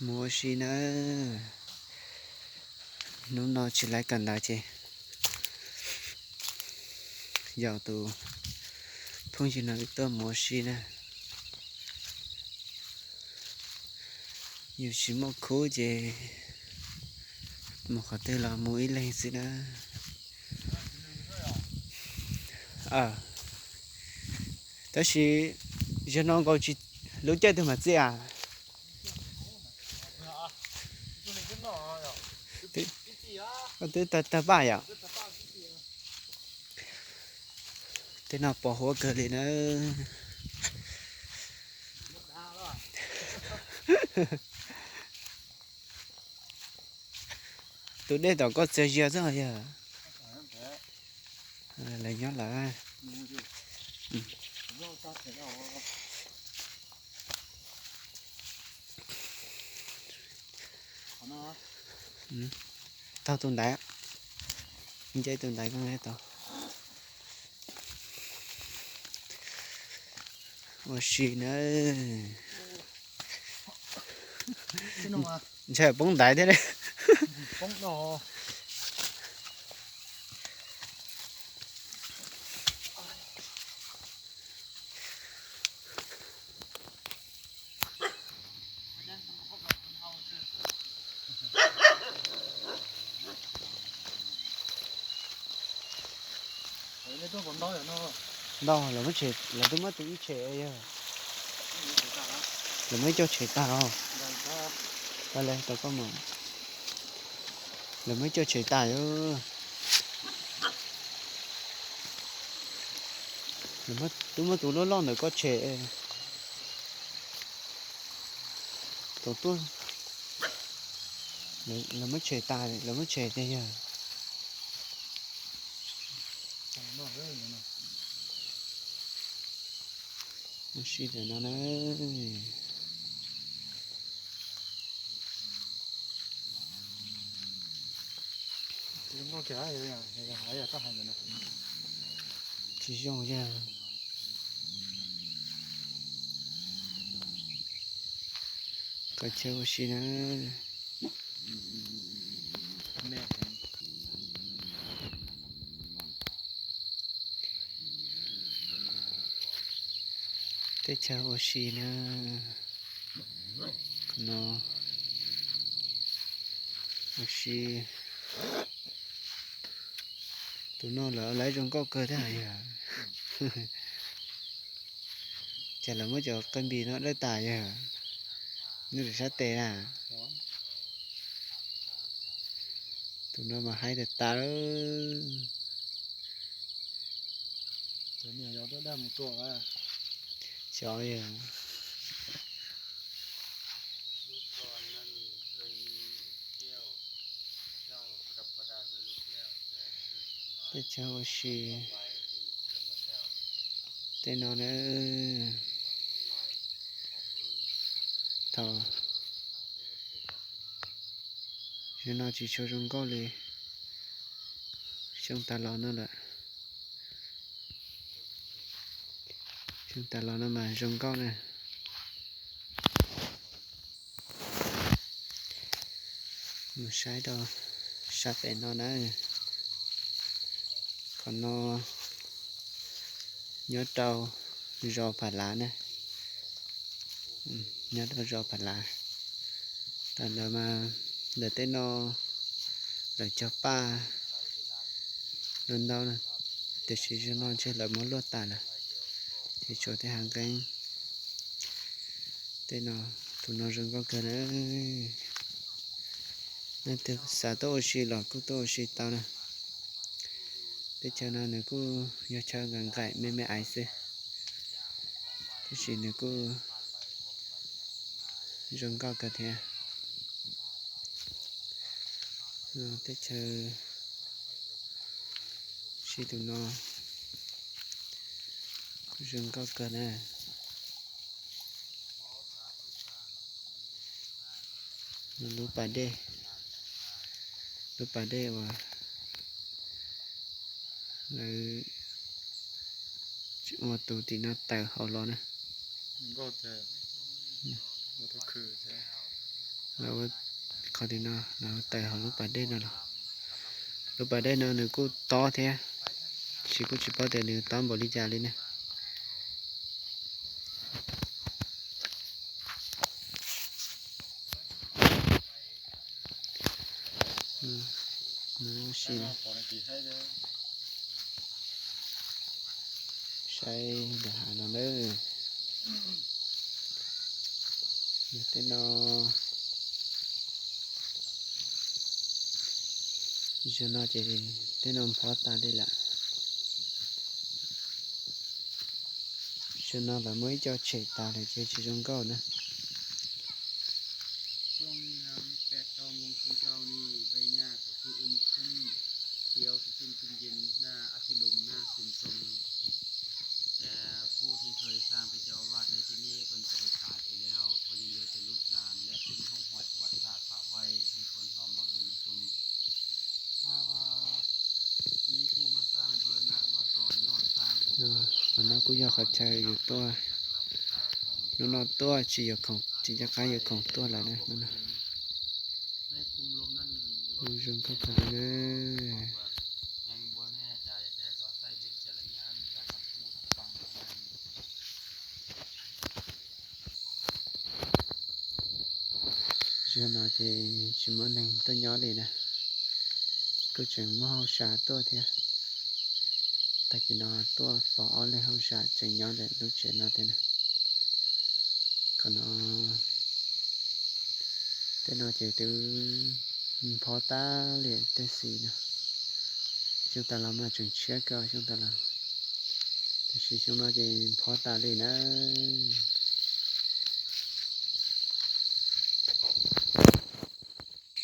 Mus ua si na, hnub no tsis laiv kawm ntawv ces yog tus phooj ywg no tuaj mus ua si na. Yus tsis muaj khub ces mus qhov twg los mus ib leeg xwb na. Tab sis zaum no nkaus tsis, lub caij twg mam txij a? Twb tag paj yom. Tej no pos huab kawg li na. Tus dej tom koj txias zias xwb yog. Lawv nyob lawm. Taug tus ntaiv, nce tus ntaiv ko tau. Ua si na. Ntshai poob ntaiv thiab. Ntau, lawv muab tshem, lawv twb muab tus ib tshem yog. Lawv muab ib co tshem tag os. Tau le, tau koj mus. Lawv muab ib co tshem tag os. Lawv muab, twb muab tus loj loj ntawm koj tshem. Tau tuaj, lawv muab tshem tas, lawv muab tshem tiag yog. Ua si ntawm no na. Tsis zoo yog. Koj chaw ua si na. Teb chaws ua si na. No ua si. Tus no lawv laiv zoo nkauj kawg thiab yog. Ces lawv muab cov qe npis no dawj tas yog. Nws lawm sab tes na. Tus no mas haib tas tas lawm. Xyov yog. Teb chaws ua si. Tej no na. Thaum zaum no tsis tshua zoo nkauj li xyoo tas los no lawm. Xyoo tas los no mas zoo nkauj na. Mus saib rau sab pem no na. Qhov no nyob rau zos Phav Lav na. Nyob rau zos Phav Lav. Tam ntawd mas ntawm tej no lawv cog paj ntau ntau, tiam sis zaum no ntshe lawv muab luaj tas lawm, ces tshuav tej hav nqeeb. Tej no, tus no zoo nkauj kawg na. Leej twg xav tuaj ua si los kuj tuaj ua si tau na. Teb chaws no nws kuj yog chaw nqaim nqaim me me aiv xwb, tiam sis nws kuj zoo nkauj kawg thiab. Teb chaws si tus no kuj zoo nkauj kawg na. Lub pas dej, lub pas dej uas lawv ua tus tim no tawm hauv los na. Nkauj tiag, ua tau khw thiab. Lawv ua qhov tim no, lawv tawm hauv lub pas dej no los. Lub pas dej no nws kuj tob thiab, tab sis kuj tsis paub tias nws tob npaum li cas li ne. Saib ntawm hav no na. Tej no, zaum no ces tej no nphob tas li lawm. Zaum no lawv muab ib co tshem tas lawm ces tsis zoo nkauj na. Qhov no kuj yog qhov chaw yus tuaj, hnub no tuaj tsis yuav khoom, tsis nco qab yuav khoom tuaj lawm na. Zoo nkauj kawg li na. Zaum no ces tsis muaj neeg tuaj nyob li na, kuj tseem muaj hauj sam tuaj thiab. Tag kis no tuaj pom ob leeg hauj sam tseem nyob ntawm lub tsev no thiab na. Qhov no, tej no ces twb nphob tas li tej xis no. Xyoo tas los mas tseem tshiab kawg xyoo tas los, tiam sis xyoo no ces nphob tas li nawb.